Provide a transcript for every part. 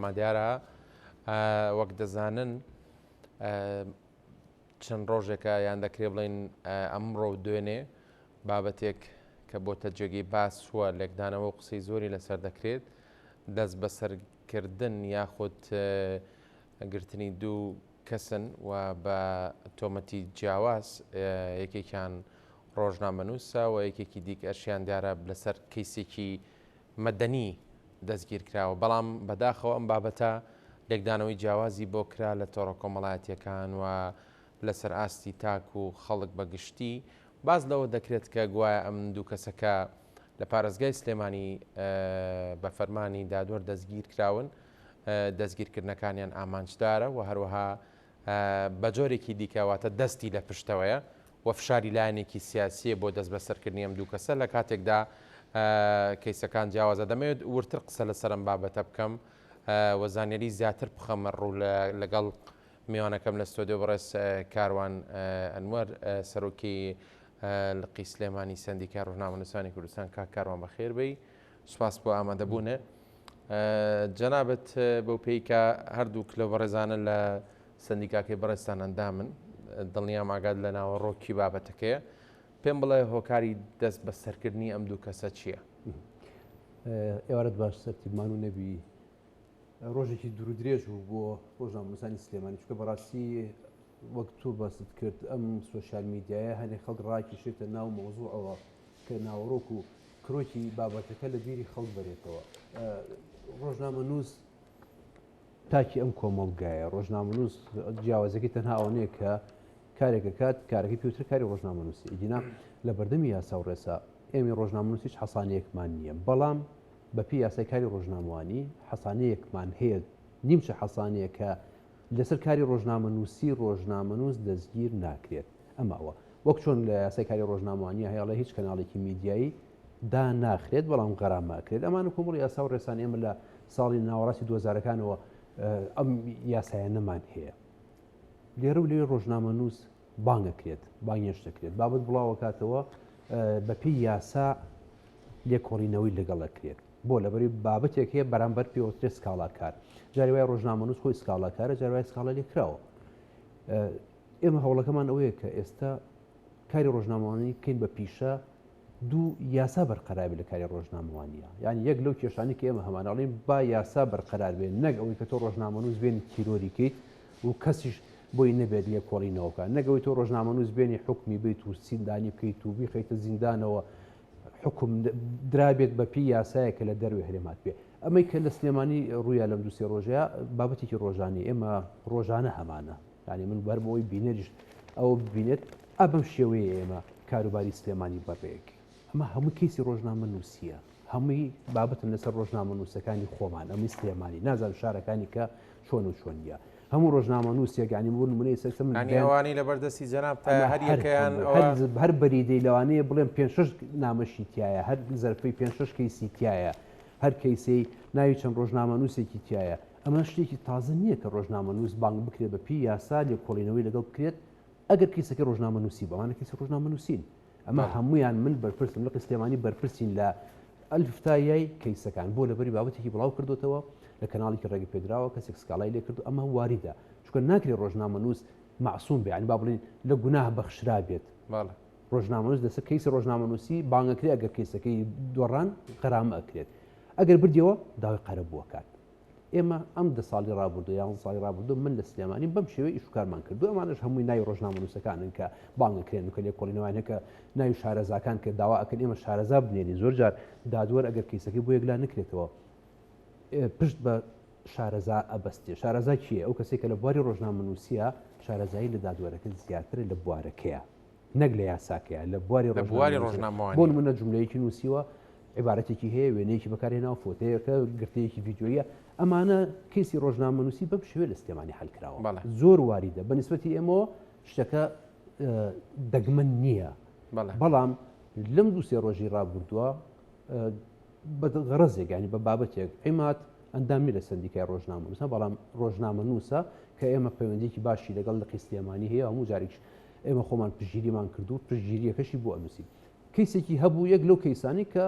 ئامادیارە وەک دەزانن چەند ڕۆژێکە یان دەکرێ بڵین ئەمڕۆ و دوێنێ بابەتێک کە بۆتە جێگەی باس وە لێکدانەوە و قسەی زۆری لەسەر دەکرێت دەست بەسەرکردن یاخود گرتنی دوو کەسن و بە تۆمەتی جیاواز یەکێکیان ڕۆژنامەنووسە و یەکێکی دیکەشیان دیارە لەسەر کەیسێکی مەدەنی دەستگیرکراوە، بەڵام بەداخەوە ئەم بابەتە لێکدانەوەی جیاوازی بۆ کرا لە تۆڕە کۆمەڵایەتییەکان و لەسەر ئاستی تاک و خەڵک بە گشتی باس لەوە دەکرێت کە گوایە ئەم دوو کەسەکە لە پارێزگای سلێمانی بە فەرمانی دادوەر دەستگیرکراون دەستگیرکردنەکانیان ئامانجدارە و هەروەها بە جۆرێکی دیکە واتە دەستی لە پشتەوەیە و فشاری لایەنێکی سیاسییە بۆ دەستبەسەرکردنی ئەم دوو کەسە لە کاتێکدا کەیسەکان جیاوازە. دەمەوێت وردتر قسە لەسەر ئەم بابەتە بکەم و زانیاری زیاتر بخەمە ڕوو لەگەڵ میوانەکەم لە ستۆدیۆ بەڕێز کاروان ئەنوەر سەرۆکی لقی سلێمانی سەندیکای ڕۆژنامەنووسانی کوردستان. کاک کاروان بەخێر بێی، سوپاس بۆ ئامادەبوونت. جەنابت بەو پێی کە هەردووک لەو بەڕێزانە لە سەندیکاکەی بەڕێزتان ئەندامن، دڵنیام ئاگات لە ناوەڕۆکی بابەتەکەیە. پێم بڵێ هۆکاری دەست بەسەرکردنی ئەم دوو کەسە چییە؟ ئێوارەت باش سەرتیبمان و نەبی. ڕۆژێکی دوور و درێژ بوو بۆ ڕۆژنامەنووسانی سلێمانی، چونکە بەڕاستی وەک تۆ باست کرد ئەم سۆشیال میدیایە هەنێ خەڵک ڕاکیشێتە ناو مەوزوعەوە کە ناوەڕۆک و کرۆکی بابەتەکە لە بیری خەڵک بەرێتەوە. ڕۆژنامەنووس تاکی ئەم کۆمەڵگایە، ڕۆژنامەنووس جیاوازەکەی تەنها ئەوە نییە کە کارێک ئەکات، کارەکەی پێوترە کاری ڕۆژنامەنووسی، ئیدینا لە بەردەمی یاسا و ڕێسا ئێمەی ڕۆژنامەنووس هیچ حەسانەیەکمان نییە، بەڵام بەپێی یاسای کاری ڕۆژنامەوانی حەسانەیەکمان هەیە، نیمچە حەسانەیە کە لەسەر کاری ڕۆژنامەنووسی ڕۆژنامەنووس دەستگیر ناکرێت. ئەمە ئەوە وەک چۆن لە یاسای کاری ڕۆژنامەوانییە هەیە ئەڵێ هیچ کەناڵێکی میدیایی داناخرێت بەڵام غەرامە ئەکرێت. ئەمانە کۆمەڵی یاسا و ڕێسان ئێمە لە ساڵی ناوەڕاستی دووهەزارەکانەوە ئەم یاسایانەمان هەیە. لێرە و لەوێ ڕۆژنامەنووس بانگ ئەکرێت، بانگێشت دەکرێت، بابەت بڵاوەکاتەوە بەپێی یاسا لێکۆڵینەوەی لەگەڵ ئەکرێت. بۆ لەبەری بابەتێک هەیە بەرامبەر پێوترێت سکاڵاکار. جاری وایە ڕۆژنامەنووس خۆی سکاڵاکارە، جاری وایە سکاڵا لێکراوە. ئێمە هەوڵەکەمان ئەوەیە کە ئێستا کاری ڕۆژنامەوانی بکەین بە پیشە، دوو یاسا بەرقەرار بێت لە کاری ڕۆژنامەوانیە یعنی یەک لەو کێشانی کە ئێمە هەمان ئەڵێن با یاسا بەرقەرار بێت نەک ئەوەی کە تۆ ڕۆژنامەنووس بێنی تیرۆری کەیت و کەسیش بۆی نەبێت لێکۆڵینەوە بکات نەک ئەوەی تۆ ڕۆژنامەنووس بێنی حکومی بیت و سیندانی بکەیت و بیخەیتە زیندانەوە حکوم درابێت بە پێی یاسایە کە لە دەروی هەرێمات بێ ئەمەی کە لە سلێمانی ڕوویا لەم دوسێ ڕۆژەیە بابەتێکی ڕۆژانی ئێمە ڕۆژانە هەمانە یانی من بەر بۆی بینەریش ئەوە ببینێت ئا بەم شێوەیە ئێمە کاروباری سلێمانی بەڕێکەین ئەمە هەموو کەیسی ڕۆژنامە نووسیە هەمووی بابەتن لەسەر ڕۆژنامە نووسەکانی خۆمان ئەمەی سلێمانی نازانم شارەکانی کە چۆن و چۆن نییە هەموو ڕۆژنامە نووسێک ینی بۆ نمونەی سەر من ئەوانەی لەبەردەستی جەناب تا هەر یەکەیان هەر بەریدەی لەوانەیە بڵێم پێ شش نامەشی تایە هەر زەرفەی پێ شش کەیسی تایە هەر کەیسەی ناوی چەند ڕۆژنامەنووسێکی تایە ئەمە شتێکی تازە نییە کە ڕۆژنامەنووس بانگ بکرێت بە پێی یاسا لێکۆڵینەوەی لەگەڵ بکرێت ئەگەر کەیسەکەی ڕۆژنامەنووسی بوو ئەمانە کەیسی ڕۆژنامەنووسین ئەمە هەمویان من بەرپرسم لقی سلێمانی بەرپرسین لە ئەلف تا یای کەیسەکان بۆ لەبەری بابەتێکی بڵاو کردوتەوە لە کەناڵێکی ڕێگە پێدراوە کەسێک سکاڵای لێ کردو ئەمە واریدە چونکە ناکرێت ڕۆژنامەنووس مەعسوم بێ یانی با بڵێین لە گوناه بەخشرا بێت ڕۆژنامەنووس لەسەر کەیسی ڕۆژنامەنووسی بانگەکرێ ئەگەر کەیسەکەی دۆڕان غەرامە ئەکرێت ئەگەر بردیەوە داوای قەرەبوو ئەکات ئێمە ئەم دە ساڵی ڕابردوو یانزە ساڵی ڕابردوو من لە سلێمانی بەم شێوەیە ئیش و کارمان کردو ئەمانەش هەمووی ناوی ڕۆژنامەنووسەکانن کە بانگەکرێن و کە لێکۆڵینەوەیان هەیە کە ناوی شارەزاکان کە داوا ئەکەن ئێمە شارەزا بنێرین زۆر جار دادوەر ئەگەر کەیسەکەی بۆ یەکلا نکرێتەوە پشت بە شارەزا ئەبەستێ شارەزا کیە ئەو کەسێک کە لە بواری ڕۆژنامەنووسیە شارەزایی لە دادوەرەکە زیاترە لە بوارەکەیە نەک لە یاساکەیە لە بواری لە بواری ڕۆژنامەوانی بۆ نمونە جوملەیەکی نووسیوە عیبارەتێکی هەیە وێنەیەکی بەکارهێناوە فۆتەیەکە گرتەیەکی ڤیدیۆییە ئەمانە کەیسی ڕۆژنامەنووسی بەم شێوەیە لە سلێمانی حەل کراوە بەڵێ. زۆر واریدە بە نیسبەتی ئێمەوە شتەکە دەگمەن نییە بەڵێ. بەڵام لەم دوو سێ ڕۆژی ڕابردووە بە غەڕەزێک یانی بە بابەتێک عیماد ئەندام نیە لە سەندیکای ڕۆژنامەنووسان بەڵام ڕۆژنامەنووسە کە ئێمە پەیوەندیکی باشی لەگەڵ لقی سلێمانی هەیە هەموو جارێکیش ئێمە خۆمان پشتگیریمان کردو پشتگیریەکەشی بۆ ئەنووسین کەیسێکی هەبوو یەک لەو کەیسانی کە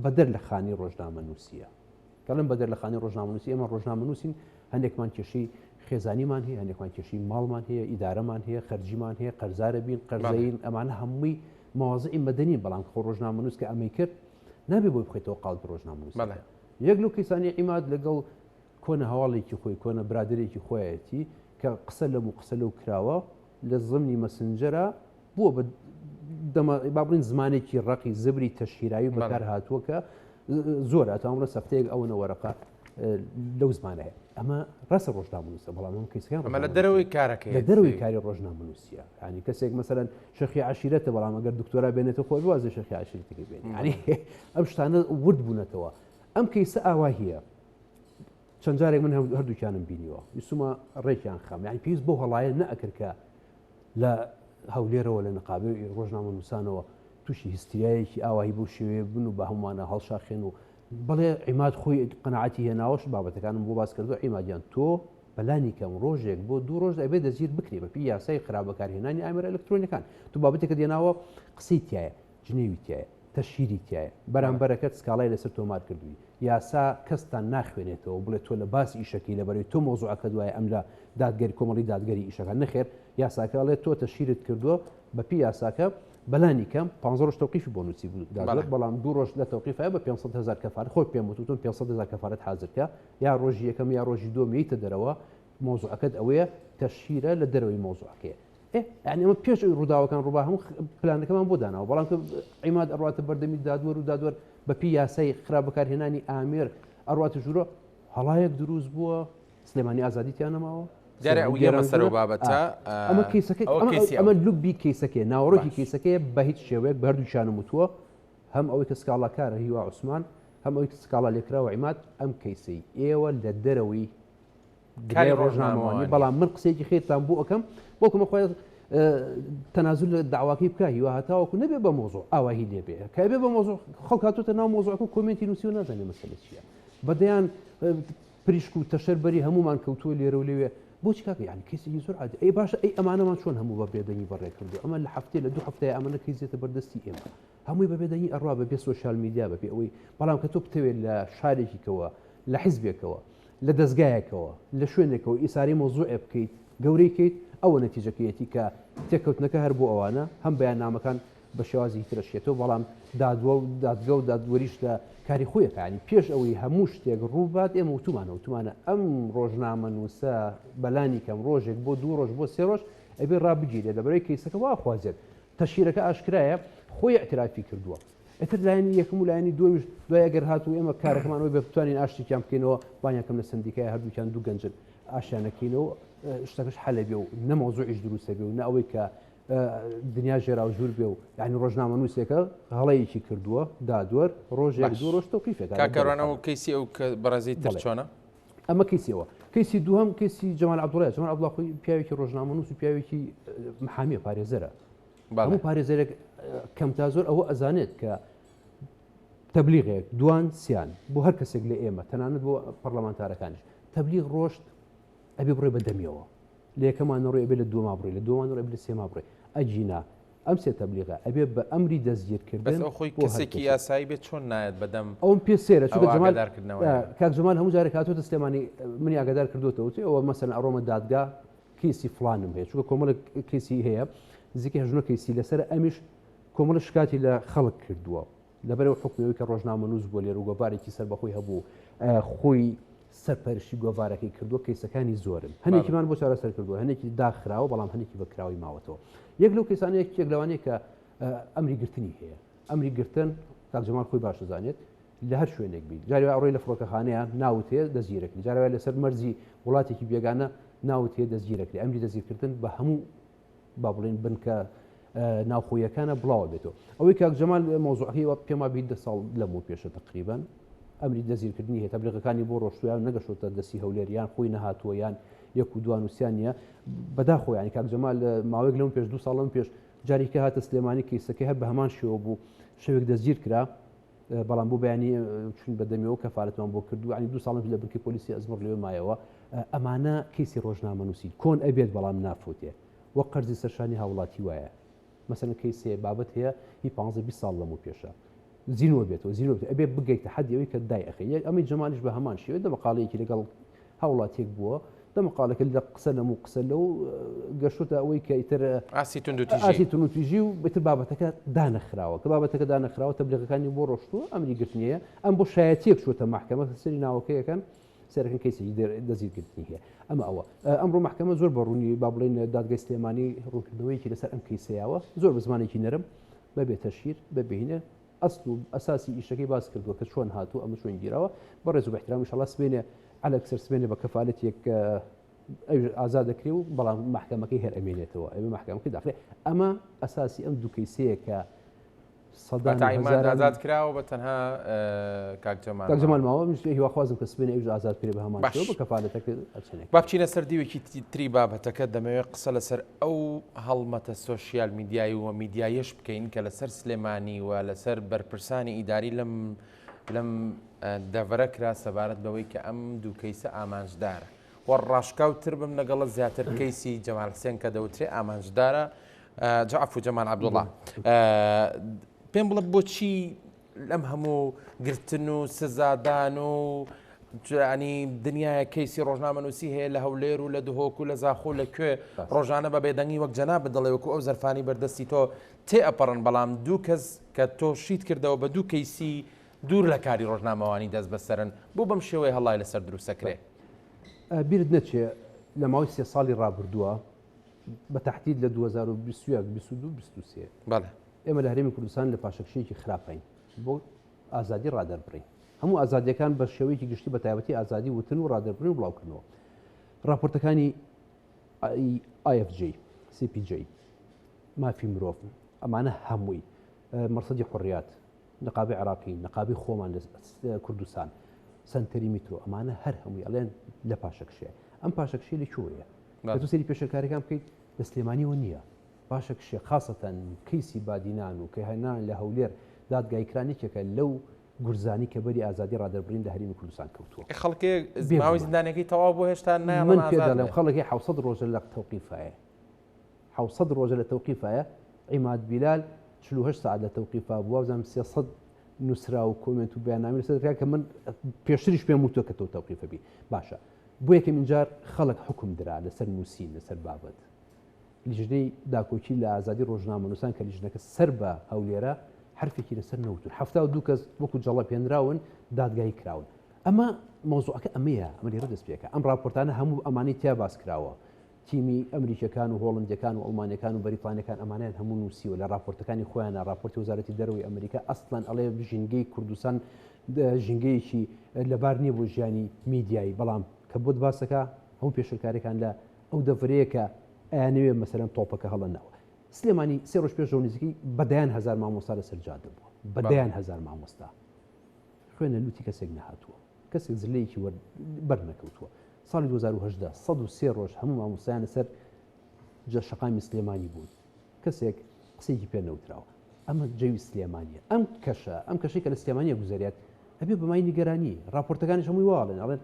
بەدەر لە خانی ڕۆژنامەنووسیە. کەڵم بەدەر لە خانی ڕۆژنامەنووسی ئێمە ڕۆژنامەنووسین هەندێکمان کێشەی خێزانیمان هەیە هەندێکمان کێشەی ماڵمان هەیە ئیدارەمان هەیە خەرجیمان هەیە قەرزارە بین قەرزەین ئەمانە هەمووی مەوازعی مەدەنین بەڵام خۆ ڕۆژنامەنووس کە ئەمەی کرد نابێ بۆی بخەیتەوە قاڵبی ڕۆژنامەنووس یەک لەو کەیسانی عیماد لەگەڵ کۆنە هەواڵێکی خۆی کۆنە برادەرێکی خۆیەتی کە قسە لەم و قسە لەو کراوە لە زمنی مەسنجەرە بووە بە دەمە با بڵین زمانێکی ڕەقی زبری تەشهیراوی بەکار هاتووە کە زۆر ئەتوانم بڵێم سەفتەیەک ئەوەنە وەرەقە لەو زمانە هەیە ئەمە ڕاستە ڕۆژنامەنووسە بەڵام ئەم کەیسەکان ئەمە لە دەرەوەی کارەکەی لە دەرەوەی کاری ڕۆژنامەنووسیە ینی کەسێک مەسەلەن شەخی عشیرەتە بەڵام ئەگەر دکتۆرا بێنێتە خۆی وازە شەخی عشیرەتەکەی بێنێ ینی ئەم شتانە ورد بوونەتەوە ئەم کەیسە ئاواهیە چەند جارێک من هەردووکیانم بینیوە ویستومە ڕێکیان خەم یعنی پێویست بۆ هەڵایە نەئەکرد کە لە هەولێرەوە لە نقابەی ڕۆژنامەنووسانەوە تووشی هیستریایەکی ئاواهی بەو شێوەیە بن و بە هەمووانە هەڵشاخێن و بەڵێ عیماد خۆی قەناعەتی هێناوەش بابەتەکانم بۆ باس کردو عیمادیان تۆ بەلانی کەم ڕۆژێک بۆ دوو ڕۆژ ئەبێ دەستگیر بکرێ بەپی یاسای خراپ بەکارهێنانی ئامێرە ئەلکترۆنیەکان تو بابەتێکت هێناوە قسەی تایە جنێوی تایە تەشهیری تایە بەرامبەرەکەت سکاڵای لەسەر تۆمار کردووی یاسا کەستان ناخوێنێتەوە بڵێ تۆ لە باس ئیشەکەی لەبەرەی تۆ مەوزوعەکەت وایە ئەم لە دادگەری کۆمەڵی دادگەری ئیشەکە نەخێر یاساکە ئەڵێ تۆ تەشهیرت کردووە بەپی یاساکە بەلانی کەم 15 ڕۆژ تەوقیفی بۆ نووسی بوو دادوەر بەڵام دوو ڕۆژ لە تەوقیفایە بە 500 هەزار کەفارەت خۆی پێم وتوتم 500 هەزار کەفارەت حازر کە یا ڕۆژی یەکەم یا ڕۆژی دووەم یەیتە دەرەوە مەوزوعەکەت ئەوەیە تەشهیرە لە دەرەوەی مەوزوعەکەیە ئێ یعنی ئەمە پێش ئەوی ڕووداوەکان ڕووبا هەموو پلانەکەمان بۆ داناوە بەڵام کە عیماد ئەڕواتە بەردەمی دادوەر و دادوەر بەپی یاسای خراپ بەکارهێنانی ئامێر ئەڕواتە ژوورە هەڵایەک دروست بووە سلێمانی ئازادی تیا نەماوە دیارە ئەو یەمە سەر و بابەتە ئەمە کەیسەکە ئەمە لوبی کەیسەکەی ناوەڕۆکی کەیسەکەی بە هیچ شێوەیەک بە هەردووکیانم وتووە هەم ئەوەی کە سکاڵاکارە هیوا عوسمان هەم ئەوەی کە سکاڵا لێکراوە عیماد ئەم کەیسەی ئێوە لە دەرەوەی کاری ڕۆژنامەوانی بەڵام من قسەیەکی خێرتان بۆ ئەەکەم بۆکمە خۆی تەنازول لە داواکەی بکە هیوا هەتاوەکو نەبێ بە مۆزۆ ئاواهی لێبێ کە بێ بە مۆزۆ خەڵک هاتوتە ناو مۆزۆکە کۆمنتی نووسی و نازانێ مەسەلە چییە بەدەیان پریشک و تەشەر بەری هەموومان کەوتووە لێرە و لەوێ بۆچی کاکە یانی کەیسێکی زۆر عادی ئەی باشە ئەی ئەمانەمان چۆن هەموو بە بێدەنگی بەڕێ کردو ئەمە لە هەفتەیە لە دوو هەفتەیە ئەمەنە کەیس دێتە بەردەستی ئێمە هەمووی بە بێدەنگی ئەڕوا بە بێ سۆشیال میدیا بە پێ ئەوەی بەڵام کە تۆ بتەوێت لە شارێکیکەوە لە حیزبێکەوە لە دەزگایەکەوە لە شوێنێکەوە ئیساری مەوزوعێ بکەیت گەورەی کەیت ئەوە نەتیجەکەیەتی کە تێکەوتنەکە هەر بۆ ئەوانە هەم بەیاننامەکان بە شێوازی تر ئەشکێتەوە بەڵام دادوە و دادگە و دادوەریش لە کاری خۆی ئەکا یانی پێش ئەوەی هەموو شتێک ڕووبات ئێمە وتومانە وتومانە ئەم ڕۆژنامەنووسە بەلانی کەم ڕۆژێک بۆ دوو ڕۆژ بۆ سێ ڕۆژ ئەبێ ڕابگیرێت لەبەرەی کەیسەکە وا خوازێت تەشهیرەکە ئاشکرایە خۆی اعترافی کردووە ئیتر لایەنی یەکەم و لایەنی دووەمیش دوای ئەگەر هاتوو ئێمە کارەکەمان ئەوەی بێت بتوانین ئاشتێکیان بکەینەوە بانیان کەم لە سەندیکای هەردووکیان دوو گەنجن ئاشتیان نەکەینەوە شتەکەش حەلە بێ و نە مەوزوعیش دروستە بێ و نە ئەوەی کە دنیا ژێراوژوور بێ و یانی ڕۆژنامەنووسێکە هەڵەیەکی کردووە دادوەر ڕۆژێک دوو ڕۆژ تەوقیفێک کاک کاروان ئەو کەیسی ئەو کە بەڕێزی تر چۆنە؟ ئەمە کەیسیەوە کەیسی دووهەم کەیسی جەمال عەبدوڵای جەمال عەبدوڵا خۆی پیاوێکی ڕۆژنامەنووس و پیاوێکی محامیە پارێزەرە هەموو پارێزەرێک کەم تا زۆر ئەوە ئەزانێت کە تەبلیغێک دوان سیان بۆ هەر کەسێک لە ئێمە تەنانەت بۆ پەرلەمانتارەکانیش تەبلیغ ڕۆشت ئەبێ بڕێ بە دەمیەوە لە یەکەمان نەڕۆی ئەبێ لە دووەما بڕۆی لە دووەما نەڕۆی ئەبێ لە سێما بڕۆی ئەگینا ئەم سێ تەبلیغە ئەبێ بە ئەمری دەستگیرکردن بەس ئەو خۆی بۆ هەر کەسێکی کەسێک. یاسایی بێت چۆن نایەت بەدەم ئەوم پێ سەیرە ئەو چونکە جەمال ئاگادارکردنەوەیە؟ کاک جەمال هەموو جارێک هاتووەتە سلێمانی منی ئاگادار کردووەتەوە وتی ئەوە مەسەلەن ئەڕۆمە دادگا کەیسی فڵانم هەیە چونکە کۆمەڵێک کەیسی هەیە نزیکەی هەژنۆ کەیسی لەسەر ئەمیش کۆمەڵێک شکاتی لە خەڵک کردووە لەبەرئەو حوکمی ئەوەی کە ڕۆژنامەنووس بووە لێرە و گۆڤارێکی سەربەخۆی هەبوو خۆی سەرپەرشتی گۆڤارەکەی کردووە کەیسەکانی زۆرن هەنێکیمان بۆ چارەسەر کردووە هەنێکی داخراوە بەڵام هەنێکی بە کراوەی ماوەتەوە یەک لەو کەیسانە یەکێک لەوانەیە کە ئەمری گرتنی هەیە ئەمری گرتن کاک جەمال خۆی باش دەزانێت لە هەر شوێنێک بیت جاری وای ئەڕۆی لە فڕۆکەخانەیە ناوت هەیە دەستگیرەکری جاری وای لەسەر مەرزی وڵاتێکی بێگانە ناوت هەیە دەستگیرەکری ئەمری دەستگیرکردن بە هەموو با بڵێین بنکە ناوخۆیەکانە بڵاوە بێتەوە ئەوەی کاک جەمال مەوزوعەکەی وە پێما بیت دە ساڵ لەمەو پێشە تقریبان ئەمری دەستگیرکردنی هەیە تەبلیغەکانی بۆ ڕۆشتویان نەگەشتۆتە دەستی هەولێر یان خۆی نەهاتووە یان یەک و دوان و سیان نییە بەداخۆ یانی کاک جەمال ماوەیەک لەم پێش دو ساڵ لەم پێش جارێکە هاتە سلێمانی کەیسەکەی هەر بە هەمان شێوە بوو شەوێک دەستگیر کرا بەڵام بۆ بەیانی چوین بە دەمیەوە کەفالەتمان بۆ کردو ینی دو ساڵم لە بنکەی پۆلیسی ئەزمڕ لەوێ مایەوە ئەمانە کەیسی ڕۆژنامەنووسی کۆن ئەبێت بەڵام نافوتێ وەک قەرزی سەرشانی هاوڵاتی وایە مەسەلەن کەیس هەیە بابەت هەیە هی 15 20 ساڵ لەمەو پێشە. زینوە بێتەوە زینوە بێتەوە ئەبێ بگەیتە حەدی ئەوەی کە دای ئەخەی یەک ئەمەی جەمالیش بە هەمان شێوە دەمەقاڵەیەکی لەگەڵ هاوڵاتیەک بووە دەمەقاڵەکە لە قسە لەم و قسە لەو گەشتە ئەوەی کە ئیتر ئاسی توندوتیژی ئاسی توندوتیژی و ئیتر بابەتەکە دانەخراوە کە بابەتەکە دانەخراوە تەبلیغەکانی بۆ ڕۆشتووە ئەمری گرتنیە ئەم بۆ شایەتیەک چووەتە مەحکەمە سەری ناوەکەیەکەن سەرەکەن کەیسێکی دەستگیرکردنی هەیە ئەمە ئەوە ئەمڕۆ مەحکەمە زۆر بە ڕوونی با بڵێین دادگای سلێمانی ڕوونکردنەوەیەکی لەسەر ئەم کەیسەیەوە زۆر بە زمانێکی نەرم بەبێ تەشهیر بەبێ هینە ئەسڵ و ئەساسی ئیشەکەی باس کردووە کە چۆن هاتوو ئەمە چۆن گیراوە بە ڕێز و بەحترام ئینشاڵڵا سبێنێ عەلەکسەر سبێنێ بە کەفالەتێک ئەویش ئازاد دەکرێ و بەڵام مەحکەمەکەی هەر ئەمێنێتەوە ئەبێ مەحکەمەکەی داخرێ ئەمە ئەساسی ئەم دوو کەیسەیە کە سەدان بە عیماد هەزاران ئازاد کراوە بە تەنها کاک جەمال کاک جەمال ماوە منیش هیواخوازم کە سبەینێ ئەویش ئازاد بکرێ بە هەمان باش. شێوە بە کەفالەتەکە ئەچێنێ با بچینە سەر دیوێکی تری بابەتەکە دەمەوێت قسە لەسەر ئەو هەڵمەتە سۆشیال میدیایی و میدیایەش بکەین کە لەسەر سلێمانی و لەسەر بەرپرسانی ئیداری لەم لەم دەڤەرە کرا سەبارەت بەوەی کە ئەم دوو کەیسە ئامانجدارە و ڕاشکاو تر بم لەگەڵە زیاتر کەیسی جەمال حسێن کە دەوترێ ئامانجدارە جا عەفو جەمال عەبدوڵا پێم بڵێ بۆچی لەم هەموو گرتن و سزادان و ینی دنیاە کەیسی ڕۆژنامەنووسی هەیە لە هەولێر و لە دهۆک و لە زاخۆ لە کوێ ڕۆژانە بە بێدەنگی وەک جەنا بدەڵێ وەکو ئەو زەرفانی بەردەستی تۆ تێ ئەپەڕن بەڵام دوو کەس کە تۆ شیت کردەوە بە دوو کەیسی دوور لە کاری ڕۆژنامەوانی دەست بەسەرن بۆ بەم شێوەیە هەڵای لەسەر دروستەکرێ بیرت نەچێ لە ماوەی سێ ساڵی ڕابردووە بە تەحدید لە 2021 22 23 بەڵێ. ئێمە لە هەرێمی کوردستان لە پاشەکشەیەکی خراپین بۆ ئازادی ڕادەربڕین هەموو ئازادیەکان بە شێوەیەکی گشتی بە تایبەتی ئازادی وتن و ڕادەربڕین و بڵاوکردنەوە راپۆرتەکانی IFJ CPJ مافی مرۆڤ ئەمانە هەمووی مەرسەدی حڕیات نقابی عراقی نقابی خۆمان لە کوردستان سنتەری میترۆ ئەمانە هەر هەمووی ئەڵێن لە پاشەکشێ ئەم پاشەکشێ لە کوێیە کە تۆ سەیری پێشێلکاریەکان بکەیت لە سلێمانیەوە نییە پاشەکشێ خاسەتەن کەیسی بادینان و کە هێنان لە هەولێر دادگایی کران یەکێکە لەو گورزانی کە بەری ئازادی ڕادەربڕین لە هەرێمی کوردستان کەوتووە. خەڵکێ ماوەی زیندانەکەی تەواو بۆ هێشتا نایەڵن من پێ ئازاد دەڵێم بێ. خەڵکی 700 ڕۆژە لە تەوقیفایە 700 ڕۆژە لە تەوقیفایە عیماد بیلال 48 ساعت لە تەوقیفا بوو وابزانم 300 نووسراو و کۆمێنت و بەیاننامەی لەسەر دەکرا کە من پێشتریش پێم وتووە کە تۆ تەوقیفە بی باشە بۆ یەکەمین جار خەڵک حوکم درا لەسەر نووسین لەسەر بابەت. لیژنەی داکۆکی لە ئازادی ڕۆژنامەنووسان کە لیژنەکە سەر بە هەولێرە حرفێکی لەسەر نەوتون 72 کەس وەکو جەڵەپێنراون دادگایی کراون ئەمە مەوزوعەکە ئەمەیە ئەمە لێرە دەست پێکە ئەم راپۆرتانە هەموو ئەمانەی تیا باس کراوە تیمی ئەمریکیەکان و هۆڵندیەکان و ئەڵمانیەکان و بەریتانیەکان ئەمانیان هەموو نووسیوە لە راپۆرتەکانی خۆیانە راپۆرتی وەزارەتی دەرەوەی ئەمریکا ئەسڵەن ئەڵێ ژینگەی کوردستان ژینگەیەکی لەبار نییە بۆ ژیانی میدیایی بەڵام کە بۆت باسەکە هەموو پێشلکاریەکان لە ئەو دەڤەرەیە کە ئەیانەوێ مەسەلەن تۆپەکە هەڵە ناوە سلێمانی سێ ڕۆژ پێشەوە نزیکەی بەدەیان هەزار مامۆستا لەسەر جادە بووە بەدەیان هەزار مامۆستا خوێنە لوتی کەسێک نەهاتووە کەسێک زلەیەکی بەر نەکەوتووە ساڵی 2018 103 ڕۆژ هەموو مامۆستایان لەسەر جە شەقامی سلێمانی بوون کەسێک قسەیەکی پێ نەوتراوە ئەمە جەوی سلێمانیە ئەم کەشە ئەم کەشەی کە لە سلێمانیە گوزەرێت ئەبێ بەمای نیگەرانی راپۆرتەکانیش هەمووی واڵێن ئەڵێن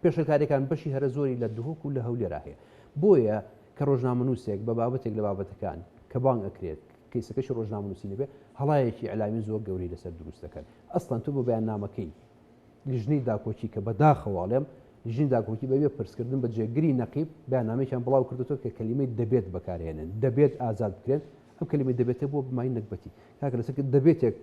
پێشەکاریەکان بەشی هەرە زۆری لە دهۆک و لە هەولێرا هەیە بۆیە کە ڕۆژنامەنووسێک بە بابەتێک لە بابەتەکان کە بانگ ئەکرێت کەیسەکەشی ڕۆژنامەنووسی نەبێ هەڵایەکی ئیعلامی زۆر گەورەی لەسەر دروست دەکەن ئەسڵەن تۆ بە بەیاننامەکەی لیژنەی داکۆکی کە بەداخەوە ئەڵێم لیژنەی داکۆکی بەبێ پرسکردن بە جێگری نەقیب بەیاننامەیەکیان بڵاو کردوەوە کە کەلیمەی دەبێت بەکارهێنن دەبێت ئازاد بکرێن ئەم کەلیمەی دەبێتە بۆ بمای نەگبەتی کاکە لەسەر دەبێتێک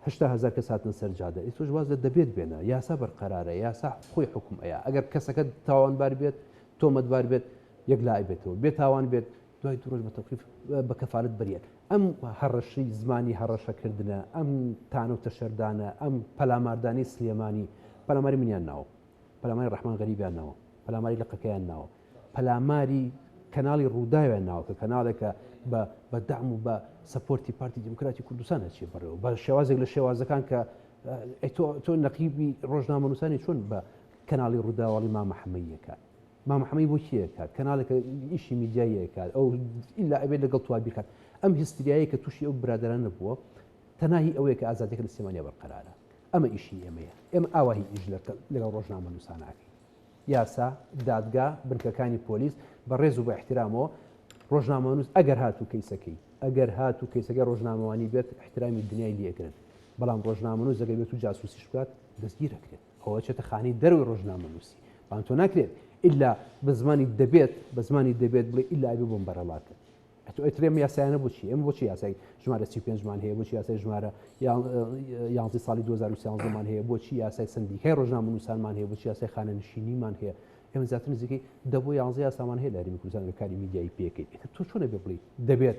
80 هەزار کەس هاتنە سەر جادە ئێ تۆش واز لە دەبێت بێنە یاسا بەرقەرارە یاسا خۆی حوکم ئەیا ئەگەر کەسەکە تاوانبار بێت تۆمەتبار بێت یەکلایی بێتەوە بێ تاوان بێت دوای دوو ڕۆژ بە تەوقیف بە کەفالەت بریەن. ئەم هەڕەشەی زمانی هەڕەشەکردنە، ئەم تانە و تەشەردانە، ئەم پەلاماردانەی سلێمانی، پەلاماری منیان ناوە، پەلاماری ڕەحمان غەریبیان ناوە، پەلاماری لقەکەیان ناوە، پەلاماری کەناڵی ڕووداویان ناوە کە کەناڵێکە بە بە دەعم و بە سەپۆرتی پارتی دیموکراتی کوردستان ئەچێ بەڕێوە بە شێوازێک لە شێوازەکان کە ئەی تۆ تۆ نەقیبی ڕۆژنامەنووسانی چۆن بە کەناڵی ڕووداواڵی مامە حەمەیەکات مامە حەمەی بۆ کێ ئەکات کەناڵێکە ئیشی میدیایی ئەکات ئەو ئیلا ئەبێت لەگەڵ توا بیکات ئەم هیستریایە کە تووشی ئەو برادەرانە بووە تەناهی ئەوەیە کە ئازادیەکە لە سلێمانیا بەرقەرارە ئەمە ئیشی ئێمەیە ئێمە ئاواهی ئیش لەگەڵ ڕۆژنامەنووسانە ئەکەین یاسا دادگا بنکەکانی پۆلیس بە ڕێز و بە احترامەوە ڕۆژنامەنووس ئەگەر هاتوو کەیسەکەی ئەگەر هاتوو کەیسەکەی ڕۆژنامەوانی بێت احترامی دنیای لێ ئەگرن. بەڵام ڕۆژنامەنووس ئەگەر بێت و جاسوسیش بکات دەستگیر ئەکرێت. ئەوە ئەچێتە خانەی دەرەوەی ڕۆژنامەنووسی. بەڵام تۆ ناکرێت ئیلا بە زمانی دەبێت بە زمانی دەبێت بڵێ ئیلا ئەبێ بۆم بەرەڵا کرد. ئەتۆ ئیتر ئەم یاسایانە بۆچی؟ ئێمە بۆچی یاسای ژمارە 35 مان هەیە؟ بۆچی یاسای ژمارە 11 ساڵی 2013 مان هەیە؟ بۆچی یاسای سەندیکای ڕۆژنامەنووسانمان هەیە؟ بۆچی یاسای خانەنشینیمان هەیە؟ ئێمە زیاتر نزیکەی دە بۆ یانزە یاسامان هەیە لە هەرێمی کوردستان کە کاری میدیایی پێکەین. ئیتر تۆ چۆن ئەبێ بڵێی دەبێت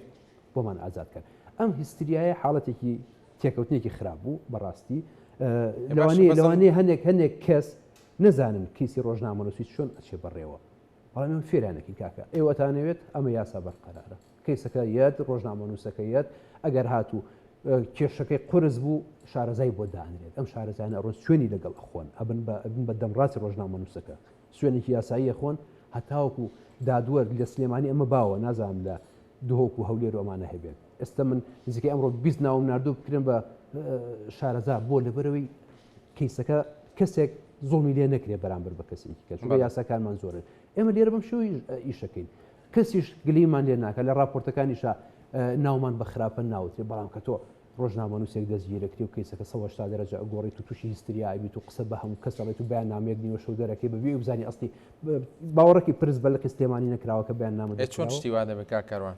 بۆمان ئازاد کەن؟ ئەم هیستریایە حاڵەتێکی تێکەوتنێکی خراپ بوو بەڕاستی. لەوانەیە لەوانەیە هەنێک هەنێک کەس نەزانن کەیسی ڕۆژنامەنووسی چۆن ئەچێ بەڕێوە. بەڵام ئێمە فێریان ئەکەین کاکە ئێوەتانەوێت ئەمە یاسا بەرقەرارە کەیسەکە یەت ڕۆژنامەنووسەکە یەت ئەگەر هاتوو کێشەکەی قورس بوو شارەزای بۆ دانرێت ئەم شارەزایانە ئەڕۆن سوێنی لەگەڵ ئەخۆن ئەبن بە ئەبن بە دەمڕاستی ڕۆژنامەنووسەکە سوێنێکی یاسایی ئەخۆن هەتاوەکو دادوەر لە سلێمانی ئەمە باوە نازانم لە دهۆک و هەولێر و ئەمانە هەبێت ئێستا من نزیکەی ئەمڕۆ 20 ناوم ناردوو بکرێن بە شارەزا بۆ لەبەرەوەی کەیسەکە کەسێک زوڵمی لێ نەکرێت بەرامبەر بە کەسێکی کە چونکە یاساکانمان زۆرن ئێمە لێرە بەم شێوەی ئیشەکەین کەسیش گلیمان لێ ناکە لە راپۆرتەکانیشا ناومان بە خراپە ناوترێ بەڵام کە تۆ ڕۆژنامەنووسێک دەستگیرەکری و کەیسەکە 180 دەرەجە ئەگۆڕیت و تووشی هیستریا ئەبیت و قسە بە هەموو کەس ئەڵێت و بەیاننامەیەک نیوە شەو دەرەکەی بەبێ ئەوەی بزانی ئەسڵی باوەڕەکی پرس بە لقی سلێمانی نەکراوە کە بەیاننامە ئێ چۆن شتی وا دەبێت کاک کاروان؟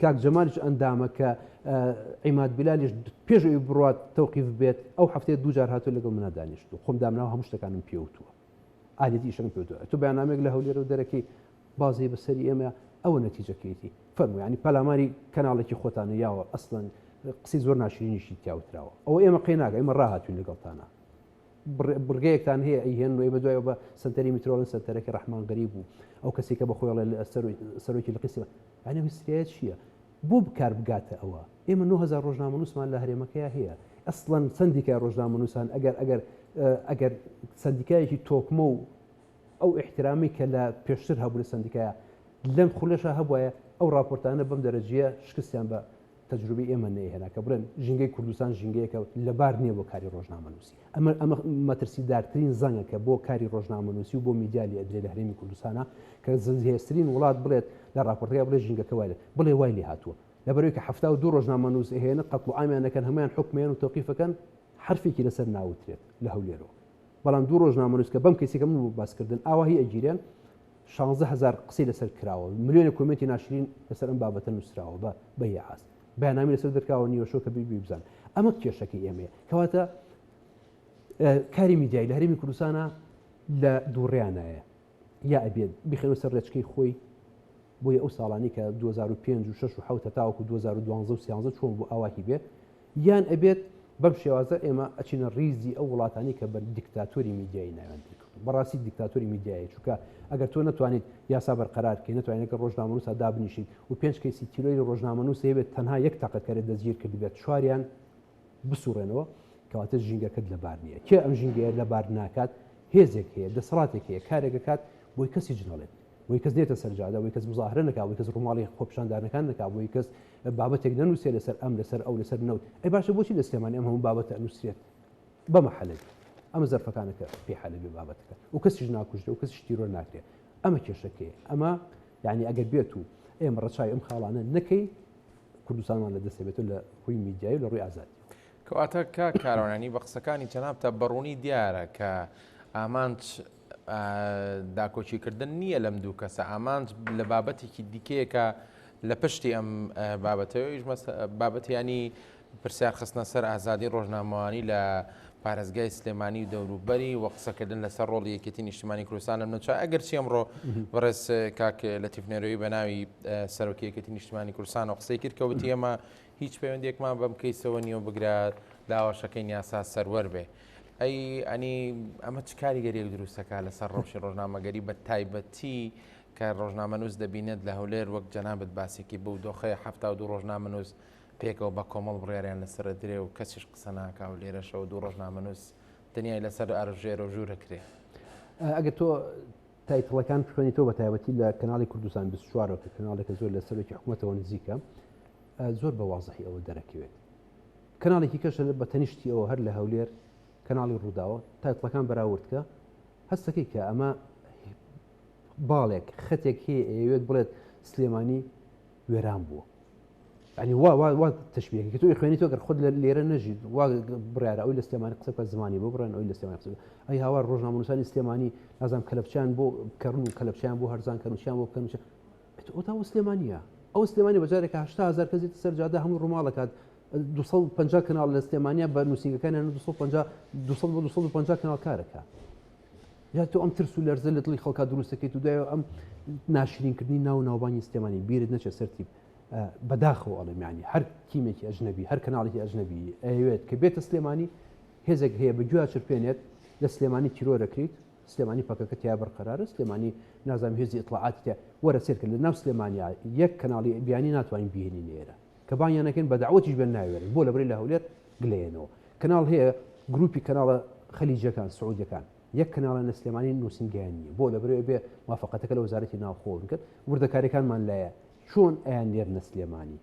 کاک جەمالیش ئەندامە کە عیماد بیلالیش پێش ئەوی بڕوات تەوقیف بێت ئەو هەفتەیە دووجار هاتووە لەگەڵ منا دانیشتوو خۆم دامناوە هەموو شتەکانم پێوتووە ئالێتی ئیشەکەم پێوتووە تۆ بەیاننامەیەک لە هەولێرەوە دەرەکەی بازی بەسەری ئێمە ئەوە نەتیجەکەیەتی فەرموو ینی پەلاماری کەناڵێکی خۆتانە یاوە ئەسڵەن قسەی زۆر ناشرینیشی تیاوتراوە ئەوە ئێمە قەی ناکە ئێمە ڕاهاتوین لەگەڵتانە بڕگەیەکتان هەیە ئەیهێنن و ئێمە دوایەوە بە سەنتەری میترۆڵن سەنتەرەکەی ڕەحمان غەریب و ئەو کەسێک کە بە خۆی ئەڵێ سەرۆکی لقی سێ یعنی ئەو هیستریایە چییە؟ بۆ بکار بگاتە ئەوە؟ ئێمە 9000 ڕۆژنامەنووسمان لە هەرێمەکەیا هەیە ئەسڵەن سەندیکای ڕۆژنامەنووسان ئەگەر ئەگەر ئەگەر سەندیکایەکی تۆکمە و ئەو ئیحترامی کە لە پێشتر هەبوو لە سەندیکایە لەم خولەشا هەبوایە ئەو ڕاپۆرتانە بەم دەرەجەیە شکستیان بە تەجروبەی ئێمە نەیهێنا کە بڵێن ژینگەی کوردستان ژینگەیەکە لەبار نییە بۆ کاری ڕۆژنامەنووسی. ئەمە ئەمە مەترسیدارترین زەنگە کە بۆ کاری ڕۆژنامەنووسی و بۆ میدیا لێ ئەدرێ لە هەرێمی کوردستانا کە زلهێزترین وڵات بڵێت لە ڕاپۆرتەکەی بڵێ ژینگەکە وای لێ بڵێ وای لێ هاتووە لەبەرئەوەی کە 72 ڕۆژنامەنووس ئەهێنن قەتڵ و عامیان ئەکەن هەموویان حوکمێن و تەوقیفەکەن حەرفێکی لەسەر ناوترێت لە هەولێرەوە بەڵام دوو ڕۆژنامەنووس کە بەم کەیسەی کە من بۆ باسکردن ئاواهی ئەگیرێن 16 هەزار قسەی لەسەر کراوە ملیۆنێک کۆمێنتی ناشرین لەسەر ئەم بابەتە نووسراوە بە بە یەعاز بەیاننامەی لەسەر دەرکاوە نیوەشەو کە بی بزان ئەمە کێشەکەی ئێمەیە کەواتە کاری میدیایی لە هەرێمی کوردستانە لە دووڕیانایە یا ئەبێت بخێنە سەر ڕێچکەی خۆی بۆیە ئەو ساڵانی کە 2005 و 6 و 7 هەتاوەکو 2012 و 13 چۆن بوو ئاواهی بێ یان ئەبێت بەم شێوازە ئێمە ئەچینە ڕیزی ئەو وڵاتانی کە بە دیکتاتۆری میدیایی ناویان دەرکردوون. بەڕاستی دیکتاتۆری میدیایە چونکە ئەگەر تۆ نەتوانیت یاسا بەرقەرار بکەیت، نەتوانیت لەگەڵ ڕۆژنامەنووسا دابنیشیت و پێنج کەیسی تیرۆری ڕۆژنامەنووس هەبێت تەنها یەک تەقەکەرت دەستگیر کردبێت چواریان بسوڕێنەوە کەواتە ژینگەکەت لەبار نییە. کێ ئەم ژینگەیە لەبار ناکات؟ هێزێک هەیە، دەسەڵاتێک هەیە، کارێک ئەکات بۆی کەس هیچ نەڵێت. بۆی کەس نێتە سەر جادە، بۆی کەس مزاهرە نەکا، بۆی کەس ڕووماڵی خۆپیشاندانەکان نەکا، بۆی کەس بابەتێک نەنووسێ لەسەر ئەم، لەسەر ئەو، لەسەر نەوت. ئەی باشە بۆچی لە سلێمانی ئەم هەموو بابەتە ئەنووسرێت؟ بەمە حەلە بێ. ئەمە زەرفەکانە کە پێی حەلە بێ بابەتەکە و کەسیش ناکوژرێ و کەسیش تیرۆر ناکرێ. ئەمە کێشەکەیە. ئەمە یعنی ئەگەر بێت و ئێمە ڕەچاوی ئەم خاڵانە نەکەین کوردستانمان لە دەست دەبێتەوە لە ڕووی میدیایی و لە ڕووی ئازادی. کەواتە کاک کاروان یانی بە قسەکانی جەنابتە بە ڕوونی دیارە کە ئامانج داکۆکیکردن نییە لەم دوو کەسە ئامانج لە بابەتێکی دیکەیە کە لە پشتی ئەم بابەتەوەیش بابەتیانی پرسیار خستنە سەر ئازادی ڕۆژنامەوانی لە پارێزگای سلێمانی و دەوروبەری و قسەکردن لەسەر ڕۆڵی یەکێتی نیشتمانی کوردستان لەم ناوچە ئەگەرچی ئەمڕۆ بەڕێز کاک لەتیف نێرۆیی بە ناوی سەرۆکی یەکێتی نیشتمانی کوردستانەوە قسەی کرد کە وتی ئێمە هیچ پەیوەندیەکمان بەم کەیسەوە نییە و بگرە داواشەکەین یاسا سەروەر بێ. ئەی ئەنی ئەمە چ کاریگەریەک دروستەکە لەسەر ڕەوشی ڕۆژنامەگەری بە تایبەتی کە ڕۆژنامەنووس دەبینێت لە هەولێر وەک جەنابت باسێکی بەو دۆخەیە 72 ڕۆژنامەنووس پێکەوە بە کۆمەڵ بڕیاریان لەسەر درێ و کەسیش قسە ناکا و لێرەشەوە دوو ڕۆژنامەنووس دنیای لەسەر ئارژێرە و ژوورە کرێ. ئەگەر تۆ title ەکان بخوێنیتەوە بە تایبەتی لە کەناڵی کوردستان 24 کە کەناڵێکە زۆر لە سەرۆکی حکوومەتەوە نزیکە زۆر بە وازحی ئەوە دەرەکەوێت کەناڵێکی کەشە بە تەنیشتی ئەوە هەر لە هەولێر کەناڵی ڕووداوە title ەکان بەراورد کە هەستەکەی کە ئەمە باڵێک خەتێک هەیە ئەیەوێت بڵێت سلێمانی وێران بووە. یعنی وا وا وا تەشبیهەکە کە تۆ خوێنی تۆ گەر خۆت لێرە نەژیت وا بڕیارە ئەوی لە سلێمانی قسە بکات زمانی ببڕێن ئەوی لە سلێمانی قسە ئەی هاوار ڕۆژنامەنووسانی سلێمانی نازانم کەلەپچیان بۆ کەڕن و کەلەپچیان بۆ هەرزان کەن و چیان بۆ بکەن و ئەو تا سلێمانیە ئەو سلێمانی بەجارێک 80 هزار کەس دێتە سەر جادە هەموو ڕووماڵەکات 250 کەناڵ لە سلێمانیا بە نووسینگەکانیان 250 200 بۆ 250 کەناڵ کارەکە یا تۆ ئەم ترس و لەرزە لە دڵی خەڵکا دروست دەکەیت و دوای ئەم ناشرینکردنی ناو ناوبانگی سلێمانی بیرت نەچێت سەرتیپ بەداخەوە ئەڵێم یانی هەر تیمێکی ئەجنەبی هەر کەناڵێکی ئەجنەبی ئەیەوێت کە بێتە سلێمانی هێزێک هەیە بە گویا چرپێنێت لە سلێمانی تیرۆرەکریت سلێمانی پەکەکە تیا بەرقەرارە سلێمانی نازانم هێزی ئیتڵاعاتی تیا وەرە سێرکە لە ناو سلێمانیا یەک کەناڵی بیانی ناتوانین بهێنین ئێرە کە بانگیان نەکەین بە داوەتیش بێن ناوێرن بۆ لەبەری لە هەولێر گلەیەنەوە کەناڵ هەیە گروپی کەناڵە خەلیجەکان سعودیەکان یەک کەناڵیان لە سلێمانی نووسینگەیان نییە بۆ لەبەرەوەی بێ موافقەتەکە لە وەزارەتی ناوخۆ بکەن وردەکاریەکانمان لایە چۆن ئەیان نێرنە سلێمانی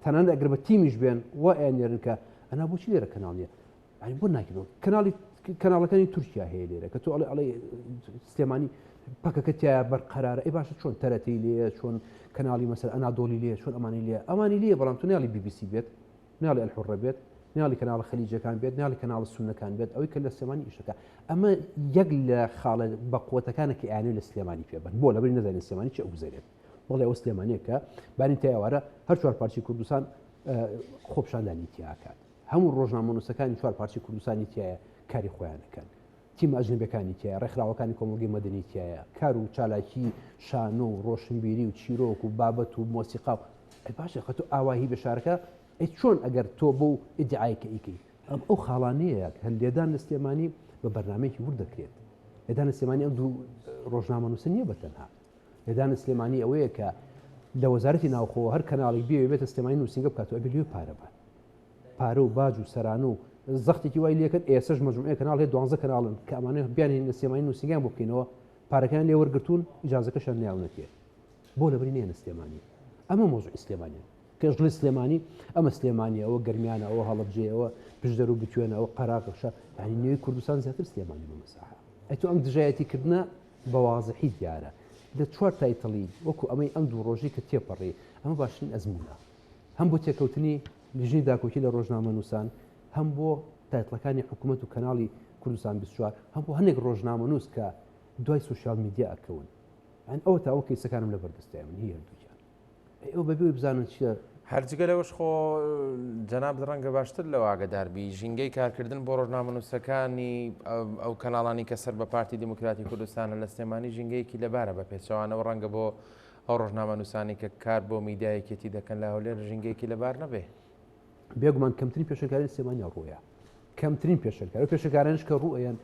تەنانەت ئەگەر بە تیمیش بێن وا ئەیان نێرن کە ئەنا بۆچی لێرە کەناڵ نییە یعنی بۆ ناکرێت کەناڵی کەناڵەکانی تورکیا هەیە لێرە کە تۆ ئەڵێ ئەڵێ سلێمانی پەکەکە تایە بەرقەرارە ئەی باشە چۆن تەرەتی لێ چۆن کەناڵی مەسەر ئەنادۆلی لێ چۆن ئەمانی لێ ئەمانی لێ بەڵام تۆ ناڵی بیبیسی بێت ناڵی الحرە بێت ناڵی کەناڵە خەلیجەکان بێت ناڵی کەناڵە سونەکان بێت ئەوەی کە لە سلێمانی ئیشەکە ئەمە یەک لە خاڵە بەقوەتەکانە کە ئەیانەوێت لە سلێمانی پێ بن بۆ لەبەری نەزانین سلێمانی چی ئەگوزەرێت بەڵێ ئەو سلێمانیە کە بانی تا ئێوارە هەر چوار پارچەی کوردستان خۆپشاندانی تیاکات هەموو ڕۆژنامەنووسەکانی چوار پارچەی کوردستانی تایە کاری خۆیانەکەن تیمە ئەجنەبیەکانی تیایە، ڕێکخراوەکانی کۆمەڵگەی مەدەنی تیایە، کار و چالاکی شانۆ و ڕۆشنبیری و چیرۆک و بابەت و مۆسیقا و ئەی باشە خە تۆ ئاواهی بە شارەکە ئەی چۆن ئەگەر تۆ بەو ئیدعای کە ئیکەی ئەم ئەو خاڵانەیە کە لێدان لە سلێمانی بە بەرنامەیەکی ورد دەکرێت لێدان لە سلێمانی ئەم دوو ڕۆژنامەنووسە نییە بە تەنها لێدان لە سلێمانی ئەوەیە کە لە وەزارەتی ناوخۆ هەر کەناڵێک بێ بێتە سلێمانی نووسینگە بکات و ئەبێ لێ پارە بات پارە و باج و سەرانە و زەختێکی وای لێکرد ئێسەش مەجموعەیە کەناڵ هەیە دوانزە کەناڵن کە ئەمانە بیانهێنین لە سلێمانی نووسینگەیان بۆ بکەینەوە پارەکەیان لێ وەرگرتوون ئیجازەکەشیان نەیاونەتێ بۆ لەبری نێنە سلێمانی ئەمە مۆزوعی سلێمانیە کەش دڵی سلێمانی ئەمە سلێمانی ئەوە گەرمیانە ئەوە هەڵەبجەیە ئەوە پشدەر و بتوێنە ئەوە قەراغەشە یعنی نوێی کوردستان زیاتر سلێمانی بە مەساحە ئەی تۆ ئەم دژایەتی کردنە بە وازحی دیارە لە چوار title ی وەکو ئەمەی ئەم دوو ڕۆژەی کە تێپەڕی ئەمە باشترین ئەزمونە هەم بۆ تێکەوتنی لیژنەی داکۆکی لە ڕۆژنامەنووسان، هەم بۆ title ەکانی حکوومەت و کەناڵی کوردستان 24، هەم بۆ هەندێک ڕۆژنامەنووس کە دوای سۆشیال میدیا ئەکەون. یان ئەوە تا ئەو کەیسەکانم لە بەردەستایە من هی هەردووکیان. ئەی ئەو بەبێ ئەوەی بزانن چییە. هەر جگە لەوەش خۆ جەنابت ڕەنگە باشتر لەوە ئاگەدار بی، ژینگەی کارکردن بۆ ڕۆژنامەنووسەکانی ئەو کەناڵانی کە سەر بە پارتی دیموکراتی کوردستانە لە سلێمانی ژینگەیەکی لەبارە، بە پێچەوانەوە ڕەنگە بۆ ئەو ڕۆژنامەنووسانەی کە کار بۆ میدیای یەکێتی دەکەن لە هەولێر ژینگەیەکی لەبار نەبێ. بێگومان کەمترین پێشێلکاری لە سلێمانیا ڕووەیە کەمترین پێشێلکاری و پێشێلکارانیش کە ڕووئەیەن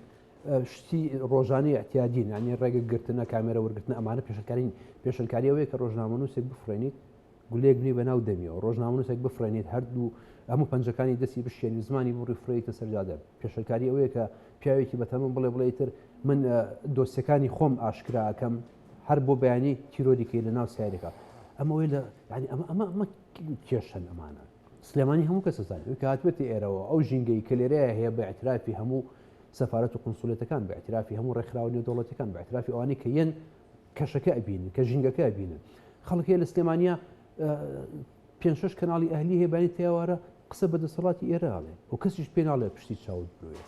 شتی ڕۆژانەی ئیعتیادین یانی ڕێگە گرتنە کامێرە وەرگرتنە ئەمانە پێشێلکاری نین پێشێلکاری ئەوەیە کە ڕۆژنامەنووسێک بفڕێنیت گولەیەک بنێی بە ناو دەمیەوە ڕۆژنامەنووسێک بفڕێنیت هەردوو هەموو پەنجەکانی دەستی بشکێنی و زمانی ببڕی فڕێیتە سەر جادە پێشێلکاری ئەوەیە کە پیاوێکی بەتەمەن بڵێ بڵێ ئیتر من دۆسیەکانی خۆم ئاشکرا ئەکەم هەر بۆ بەیانی تیرۆری کەی لە ناو سیارەکە ئەمە ئەوەی لە یعنی ئەمە ئەمە ئەمە کێشەن ئەمانە سلێمانی هەموو کەس ئەزانێت ئەوی کە هاتبێتە ئێرەوە ئەو ژینگەی کە لێرەیە هەیە بە اعترافی هەموو سەفارەت و قونسولیەتەکان بە اعترافی هەموو ڕێکخراوە نێودەوڵەتیەکان بە اعترافی ئەوانەی کە یەن کەشەکە ئەبینن کە ژینگەکە ئەبینن خەڵک هەیە لە سلێمانیا پێ شش کەناڵی ئەهلی هەیە بانی تیاوارە قسە بە دەسەڵاتی ئێرە ئەڵێ و کەسیش پێ ناڵێ پشتی چاوت برۆیە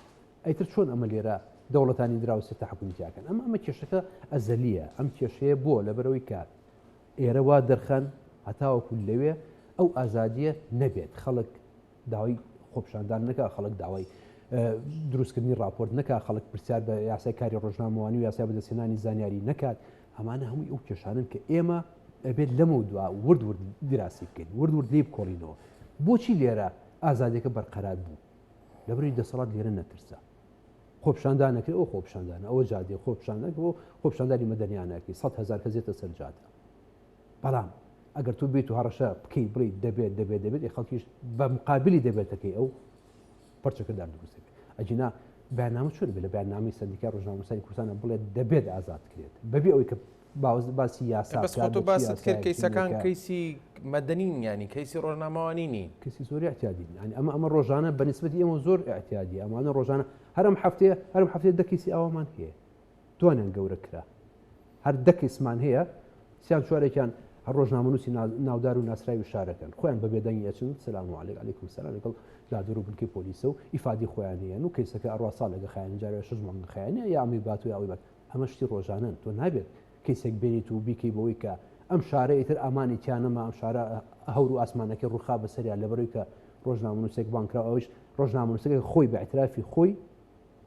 ئەیتر چۆن ئەمە لێرە دەوڵەتانی دراوسێ تەحەکومی تیاکەن ئەمە ئەمە کێشەکە ئەزەلیە ئەم کێشەیە بۆ لەبەرەوەی کە ئێرە وا دەرخەن هەتاوەکو لەوێ ئەو ئازادیە نەبێت خەڵک داوای خۆپشاندان نەکا خەڵک داوای دروستکردنی راپۆرت نەکا خەڵک پرسیار بە یاسای کاری ڕۆژنامەوانی و یاسای بەدەستهێنانی زانیاری نەکات ئەمانە هەمووی ئەو کێشانن کە ئێمە ئەبێت لەمە دوا ورد ورد دیراسی بکەین ورد ورد لێی بکۆڵینەوە بۆچی لێرە ئازادیەکە بەرقەرار بوو لەبری دەسەڵات لێرە نەترسا خۆپشاندان نەکرێ ئەو خۆپشاندانە ئەوە جادێ خۆپشاندان بۆ خۆپشاندانی مەدەنیانەکەی 100 هزار کەس دێتە سەر جادە بەڵام ئەگەر تۆ بێت و هەڕەشە بکەی بڵێ دەبێت دەبێت دەبێت ئێ خەڵکیش بە مقابلی دەبێتەکەی ئەو پرچەکردار دروست دەبێت ئەگینا بەیاننامە چۆن بێت لە بەیاننامەی سەندیکای ڕۆژنامەنووسانی کوردستانە بڵێت دەبێت ئازاد کرێت بەبێ ئەوەی کە باسی یاسا بەس خۆ تۆ باست کرد کەیسەکان کەیسی مەدەنین یانی کەیسی ڕۆژنامەوانی نین کەسی زۆر اعتیادین یانی ئەمە ئەمە ڕۆژانە بە نسبەتی ئێمە زۆر اعتیادی ئەمانە ڕۆژانە هەرم هەفتەیە هەرم هەفتەیە دە کەیسی ئاوامان هەیە دوانیان گەورە کرا هەر دە کەیسمان هەیە سیان چوارێکیان هەر ڕۆژنامەنووسی ناودار و ناسراوی شارەکەن خۆیان بە بێدەنگی ئەچن سلام و علیک علیکم سلام لەگەڵ دادوەر و بنکەی پۆلیسە و ئیفادی خۆیان هەیە و کەیسەکە ئەڕوا ساڵێکە خایەنە جارێ شەش مانگ خایەنە یا ئەمەی بات و یا ئەوی بات ئەمە شتی ڕۆژانەن تۆ نابێت کەیسێک بێنیت و بیکەی بەوەی کە ئەم شارە ئیتر ئامانی تیا نەما ئەم شارە هەور و ئاسمانەکەی ڕووخا بەسەریا لەبەرەوەی کە ڕۆژنامەنووسێک بانگ کرا ئەویش ڕۆژنامەنووسەکە خۆی بە اعترافی خۆی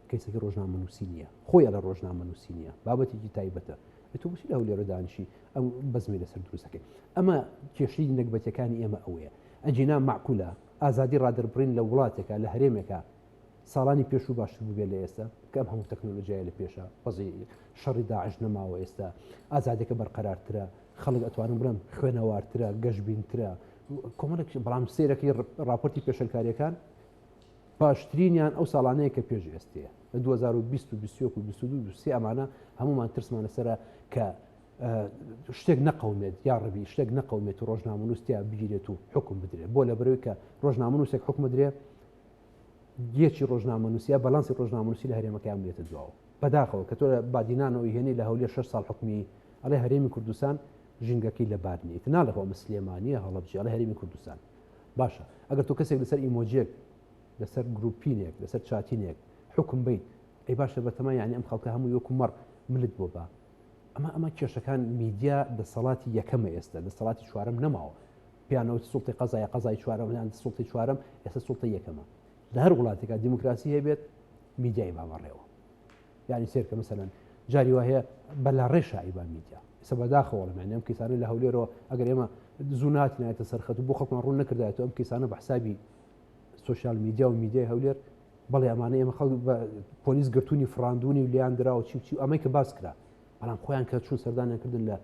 کەیسەکەی ڕۆژنامەنووسی نییە خۆی ئەڵێ ڕۆژنامەنووسی نییە بابەتێکی تایبەتە تۆ بۆچی لە هەولێرە دانیشی ئەم بەزمی لەسەر دروستەکەی ئەمە کێشەی نەگبەتەکانی ئێمە ئەوەیە ئەگینا معقولە ئازادی ڕادەربڕین لە وڵاتێکە لە هەرێمێکە ساڵانی پێشوو باشتر بووبێت لە ئێستا کە ئەم هەموو تەکنۆلۆژیای لە پێشە بەزی شەڕی داعش نەماوە ئێستا ئازادەکە بەرقەرارترە خەڵک ئەتوانم بڵێم خوێنەوارترە گەشبینترە کۆمەڵێک بەڵام سێرەکەی راپۆرتی پێشلکاریەکان باشترینیان ئەو ساڵانەیە کە پێش ئێستەیە لە 2020 و 21 و 22 و 23 ئەمانە هەمومان ترسمان لەسرە کە شتێک نەقەومێت یا ڕبی شتێک نەقەومێت و ڕۆژنامەنووس تیا بگیرێت و حکم بدرێت بۆ لە بەرەوەی کە ڕۆژنامەنووسێک حکم بدرێ گێچی ڕۆژنامەنووسیا بەلانسی ڕۆژنامەنووسی لە هەرێمەکەیان بێتە دواوە بەداخەوە کە تۆ لە بادینانەوە هێنی لە هەولێر 6 ساڵ حکومی ئەڵێ هەرێمی کوردستان ژینگەکەی لەبار نییە ئیتر ناڵێ خۆ ئەمە سلێمانییە هەڵەبجە ئەڵێ هەرێمی کوردستان باشە ئەگەر تۆ کەسێک لەسەر ئیمۆجیەک لەسەر گروپینێک لەسەر چاتینێک حکم بیت ئەی باشە بەتەما یعنی ئەم خەڵکە هەموو وەکو مەڕ ملت بۆ با ئەمە ئەمە کێشەکان میدیا دەسەڵاتی یەکەمە ئێستا دەسەڵاتی چوارەم نەماوە پیانەوە سوڵتی قەزای قەزای چوارەم یان سوڵتی چوارەم ئێستا سوڵتە یەکەمە لە هەر وڵاتێکا دیموکراسی هەبێت میدیای بابەڕێوە یعنی سێرکە مەسەلەن جاری وا هەیە بە لاڕێشا ئەیبا میدیا ئێستا بەداخەوە ئەڵێم یعنی ئەم کەیسانە لە هەولێرەوە ئەگەر ئێمە زوو نهاتینایەتە سەر خەت و بۆ خەڵکمان ڕوون نەکردایەتەوە ئەم کەیسانە بە حسابی سۆشیال میدیا و میدیای هەولێر بەڵێ ئەمانە ئێمە خەڵک بە پۆلیس گرتوونی فڕاندونی و لیان دراوە چی و چی و ئەمەی کە باس کرا بەڵام خۆیان کە چوون سەردانیان کردن لە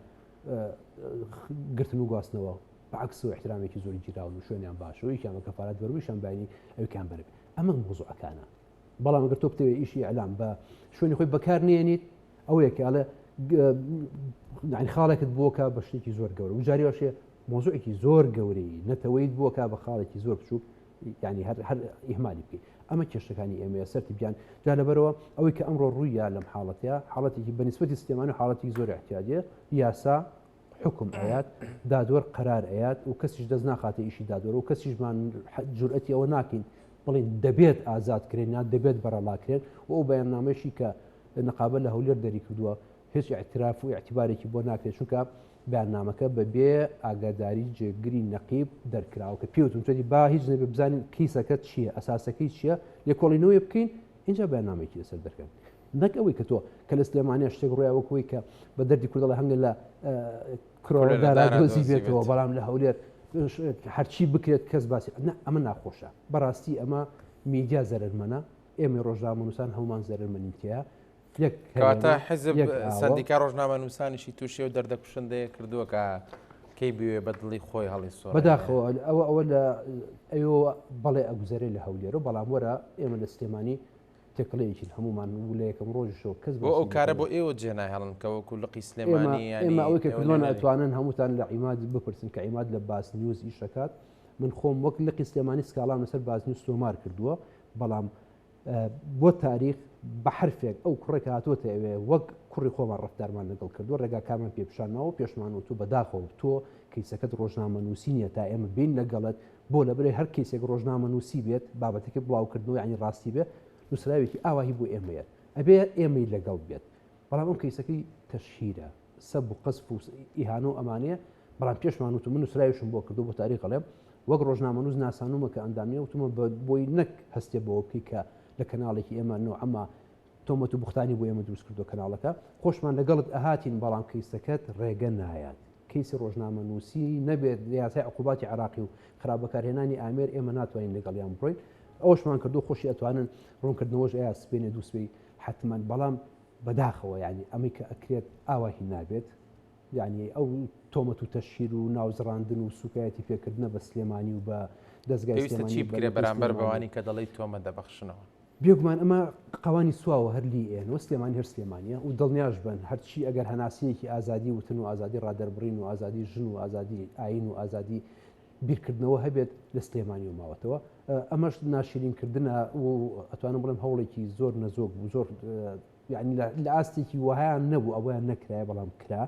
گرتن و گواستنەوە بە عکس و احترامێکی زۆر گیراون و شوێنیان باشە و یەکیان بە کەفالەت بەرویشان باینی ئەوکیان بەربێ ئەمە مۆزوعەکانە بەڵام ئەگەر تۆ بتەوێت ئیشی ئیعلام بە شوێنی خۆی بەکار نێنیت ئەوەیە کە ئەڵێ یعنی خاڵێکت بۆکە بە شتێکی زۆر گەورە و جاری واشێ مۆزوعێکی زۆر گەورەی نەتەوەیت بۆکە بە خاڵێکی زۆر بچووک یعنی هەر هەر ئیهمالی بکەیت ئەمە کێشەکانی ئێمەیە سەرتی بیان جا لەبەرەوە ئەوەی کە ئەمڕۆ ڕوویە لەم حاڵەتەیە حاڵەتێکی بەنیسبەتی سلێمانی و حاڵەتی زۆر احتیاجیە یاسا حوکم ئەیات دادوەر قەرار ئەیات و کەسیش دەست ناخاتە ئیشی دادوەر و کەسیشمان جورئەتی ئەوە ناکەین بڵین دەبێت ئازاد کرێن یان دەبێت بەرەڵا کرێن و ئەو بەیاننامەشی کە نەقابە لە هەولێر دەری کردووە هیچ اعتراف و اعتبارێکی بۆ ناکرێت چونکە بەیاننامەکە بەبێ ئاگاداری جێگری نەقیب دەرکراوە کە پێوتم چۆتی با هیچ نەبێ بزانین کەیسەکە چییە ئەساسەکەی چییە لێکۆڵینەوەی بکەین اینجا بەیاننامەیەکی لەسەر دەرکەن نەک ئەوەی کە تۆ کە لە سلێمانیا شتێک ڕوویا وەک ئەوەی کە بە دەردی کورد دەڵێ هەنگە لە کرۆدارا دۆزی بێتەوە بەڵام لە هەولێر هەرچی بکرێت کەس باسی نە ئەمە ناخۆشە بەڕاستی ئەمە میدیا زەرەرمەنە ئێمە ڕۆژنامەنووسان هەمومان زەرەرمەنین تیا یەک کەواتە حزب سندیکا ڕۆژنامەنووسانیشی تووشی و دەردە کوشندەیە کردووە کە کەی بوێ بە دڵی خۆی هەڵی سۆ بەداخەوە ئەوە ئەوە لە ئەوە بەڵێ ئەگوزەرێ لە هەولێر و بەڵام وەرە ئێمە لە سلێمانی تێکەڵەیەکین هەموومان و لە یەکەم ڕۆژیشەوە کەس بۆ ئەو کارە بۆ ئێوە جێ ناهێڵن کە وەکو لقی سلێمانی ئێمە ئەوەی کە کردوانە ئەتوانن هەمووتان لە عیماد بپرسن کە عیماد لە باس نیوز ئیش دەکات من خۆم وەک لقی سلێمانی سکاڵام لەسەر باس نیوز تۆمار کردووە بەڵام بۆ تاریخ بە حرفێک ئەو کوڕێک هاتووەتە ئەوێ وەک کوڕی خۆمان ڕفتارمان لەگەڵ کردووە ڕێگاکانمان پێ پیشانەوە پێشمان وتو بەداخەوە تۆ کەیسەکەت ڕۆژنامەنووسی نییە تا ئێمە بین لەگەڵت بۆ لەبەرئ هەر کەیسێک ڕۆژنامەنووسی بێت بابەتەکەی بڵاوکردنەوە یانی ڕاستی بێت نووسراوێکی ئاواهی بۆ ئێمەیەت ئەبێ ئێمەی لەگەڵ بێت بەڵام ئەم کەیسەکەی تەشهیرە سەب و قەزف و ئیهانە و ئەمانەیە بەڵام پێشمان وتم من نووسراویشم بۆ کردو بۆ تاریخ ئەڵێم وەک ڕۆژنامەنووس ناسانومە کە ئەندامیە وتمە بۆی نەک هەستێ بەوە بکەی کە لە کەناڵێکی ئێمە نوعەما تۆمەت و بوختانی بۆ ئێمە دروست کردو کەناڵەکە خۆشمان لەگەڵت ئەهاتین بەڵام کەیسەکەت ڕێگە نایات کەیسی ڕۆژنامەنووسی نەبێت لە یاسای عقوباتی عێراقی و خراپ بەکارهێنانی ئامێر ئێمە ناتوانین لەگەڵیان بڕۆین ئەوەشمان کردو خۆشی ئەتوانن ڕوونکردنەوەش ئەیا سپێنێ دووسبەی حتمما بەڵام بەداخەوە یعنی ئەمەی کە ئەکرێت ئاواهی نابێت یعنی ئەو تۆمەت و تەشهیر و ناوزڕاندن و سوکایەتی پێکردنە بە سلێمانی و بە دەزگای پێویستە چی سلێمانی بە بکرێ لقی بەرامبەر سلێمانی. بەوانی کە دەڵێی تۆمەت دەبەخشنەوە؟ بێگومان ئەمە قەوانی سواوە هەر لی ئێن و سلێمانی هەر سلێمانیە و دڵنیاش بن هەرچی ئەگەر هەناسەیەکی ئازادی وتن و ئازادی ڕادەربڕین و ئازادی ژن و ئازادی ئاین و ئازادی بیرکردنەوە هەبێت لە سلێمانی و ماوەتەوە ئەمەش ناشرین کردنە و ئەتوانم بڵێم هەوڵێکی زۆر نەزۆک بوو زۆر یعنی لە ئاستێکی وەهایان نەبوو ئەوەیان نەکرایە بەڵام کرا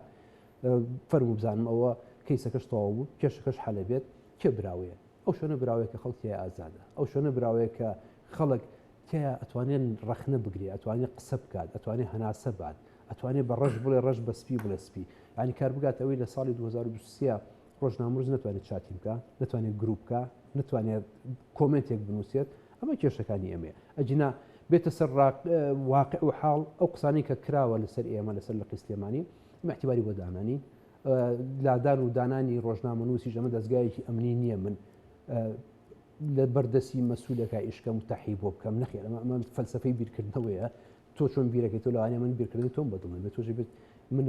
فەرموو بزانم ئەوە کەیسەکەش تەواو بوو، کێشەکەش حەل ئەبێت، کێ براوەیە؟ ئەو شوێنە براوەیە کە خەڵک تیایا ئازادە، ئەو شوێنە براوەیە کە خەڵک تیایا ئەتوانێت ڕەخنە بگرێ، ئەتوانێت قسە بکات، ئەتوانێت هەناسە بات، ئەتوانێت بە ڕەش بڵێ ڕەش بە سپی بڵێ سپی. یانی کار بگاتە ئەوەی لە ساڵی 2023 ڕۆژنامەنووس نەتوانێت چاتی بکا، نەتوانێت گروپ بکا، نەتوانێت کۆمێنتێک بنووسێت، ئەمە کێشەکانی ئێمەیە. ئەگینا بێتە سەر واقع و حاڵ ئەو قسانەی کە کراوە لەسەر ئێمە لەسەر لقی سلێمانی، ئێمە ئیعتیباری بۆ دانانین. لادان و دانانی ڕۆژنامەنووسیش ئەمە دەزگایەکی ئەمنی نییە من لە بەردەسی مەسوولەکە ئیشکەم و تەحی بۆ بکەم نەخێر ئەمە ئەمە فەلسفەی بیرکردنەوەیە تۆ چۆن بیرەکەی تۆ لەوانەیە من بیرکردنی تۆم بەدڵ نەبێت تۆش بێت من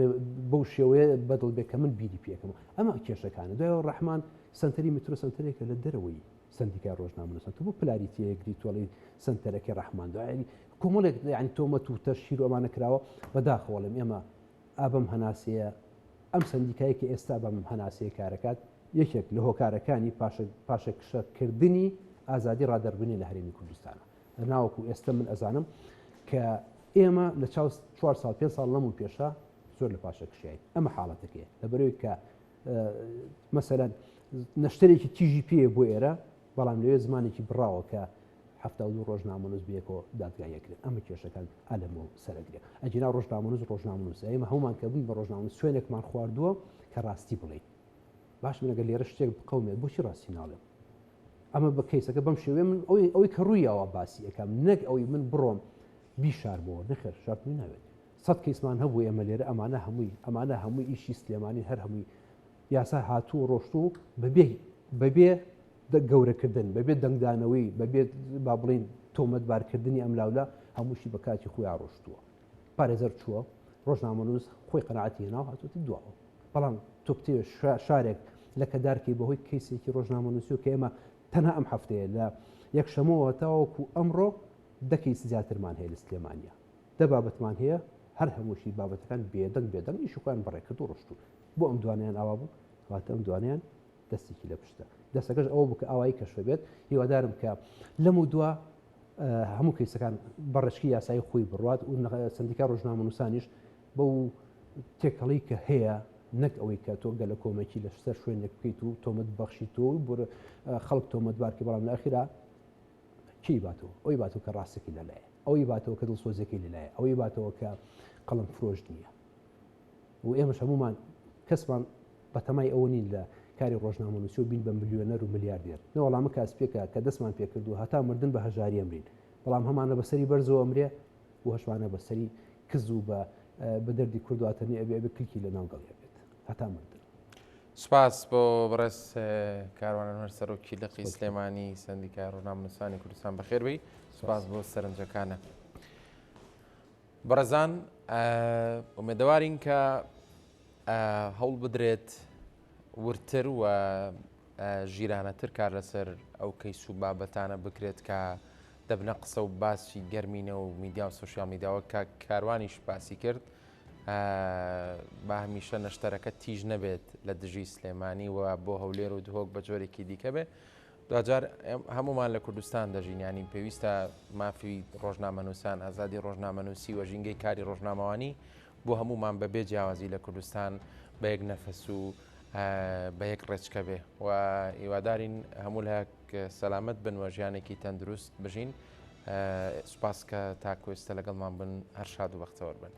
بەو شێوەیە بەدڵ بێت کە من بیری پێکەم ئەمە کێشەکانە دوای ڕەحمان سنتەری میترۆ سنتەرێکە لە دەرەوەی سندیکای ڕۆژنامەنووسان تۆ بۆ پلاری تێگری تۆڵی سنتەرەکەی ڕەحمان دوای کۆمەڵێک یعنی تۆمەت و تەشهیر و ئەمانە کراوە بەداخەوەڵێم ئێمە ئا بەم هەناسەیە ئەم سەندیکایە کە ئێستا بەم هەناسەیە کارەکات یەکێک لە هۆکارەکانی پاشەکشەکردنی ئازادی ڕادەربرینە لە هەرێمی کوردستانە ناوەکو ئێستا من ئەزانم کە ئێمە لە چاو چوار ساڵ پێ ساڵ لەم و پێشە زۆر لە پاشەکشیین ئەمە حاڵەتەکەیە لەبەرەوەی کە مەسەلەن نەشتەرێکی تیژی پێیە بۆ ئێرە بەڵام لەوێ زمانێکی بڕاوە کە 72 ڕۆژنامەنووس بەیەکەوە دادگای ئەکرێن ئەمە کێشەکان ئەلەمە و سەرەگرێ ئەگینا ڕۆژنامەنووس ڕۆژنامەنووس ئێمە هەمومان کە بووین بە ڕۆژنامەنووس سوێنێکمان خواردووە کە ڕاستی بڵێین باش من ئەگەر لێرە شتێک بقەومێت بۆچی ڕاستی ناڵێم ئەمە بە کەیسەکە بەم شێوەیە من ئەوەی ئەوەی کە ڕوویاوە باسی ئەەکەم نەک ئەوەی من بڕۆم بیشارمەوە نەخێر شارتنی ناوێت سەد کەیسمان هەبوو ئێمە لێرە ئەمانە هەمووی ئەمانە هەمووی ئیشی سلێمانی هەر هەمووی یاسا هاتوو و ڕۆشتوو بەبێ بەبێ گەورەکردن بەبێ دەنگدانەوەی بەبێ با بڵین تۆمەتبارکردنی ئەم لاولا هەمووشی بە کاتی خۆیان ڕۆشتووە پارێزەر چووە ڕۆژنامەنووس خۆی قەناعەتی هێناوە هاتووەتە دواوە بەڵام تۆ بتەوێت شارێک لە کەدارکەی بەهۆی کەیسێکی ڕۆژنامەنووسی و کە ئێمە تەنها ئەم هەفتەیە لە یەکشەمەوە تاوەکو ئەمڕۆ دە کەیس زیاترمان هەیە لە سلێمانیا دە بابەتمان هەیە هەر هەمووشی بابەتەکان بێدەنگ بێدەنگ ئیشی خۆیان بەڕێکرد و ڕۆشتوون بۆ ئەم دوانیان ئاوا بوو واتە ئەم دوانیان دەستێکی لە پشتە دەستەکەش ئەوە بوو کە ئاوایی کەشفە بێت هیوادارم کە لەم و دوا هەموو کەیسەکان بە ڕێچکی یاسایی خۆی بڕوات و سندیکا ڕۆژنامەنووسانیش بەو تێکەڵی کە هەیە نەک ئەوەی کە تۆ گەلە کۆمەکی لە سەر شوێنێک بکەیت و تۆمەت بەخشی تۆ و بۆ خەڵک تۆمەتبارکە بەڵام لە ئەخیرا کێی باتەوە ئەوی باتەوە کە ڕاستەکەی لەلایە ئەوی باتەوە کە دڵسۆزیەکەی لەلایە ئەوی باتەوە کە قەڵم فرۆش نییە و ئێمەش هەمومان کەسمان بەتەمای ئەوە نین لە کاری ڕۆژنامەنووسی و بین بە ملیۆنەر و ملیاردێر نەوەڵامە کاسپێکە کە دەستمان پێکردو هەتا مردن بە هەژاری ئەمرین بەڵام هەمانە بەسەری بەرزەوە ئەمرێ و هەشمانە بەسەری کز و بە بە دەردی کوردواتەنی ئەبێ ئەبێ کلکی لە ناو گەڵی بێت هەتا مردن. سپاس بۆ بەڕێز کاروان ئەنوەر سەرۆکی لقی سلێمانی سەندیکای ڕۆژنامەنووسانی کوردستان بەخێربێی سپاس بۆ سەرنجەکانە. بەڕێزان ئومێدەوارین کە هەوڵ بدرێت وردتر و ژیرانەتر کار لەسەر ئەو کەیس و بابەتانە بکرێت کە دەبنە قسە و باسی گەرمینە و میدیا و سوسیال میدیاوە کە کاروانیش باسی کرد با هەمیشە نەشتەرەکە تیژ نەبێت لە دژی سلێمانی و بۆ هەولێر و دهۆک بە جۆرێکی دیکە بێ دواجار هەمومان لە کوردستان دەژین ینی پێویستە مافی ڕۆژنامەنووسان ئازادی ڕۆژنامەنووسی و ژینگەی کاری ڕۆژنامەوانی بۆ هەمومان بەبێ جیاوازی لە کوردستان بە یەک نەفەس و بە یەک ڕێچکە بێ و هیوادارین هەموو لایەک سەلامەت بن و ژیانێکی تەندروست بژین سوپاس کە تاکو ئێستا لەگەڵمان بن هەر شاد و بەختەوەر بن.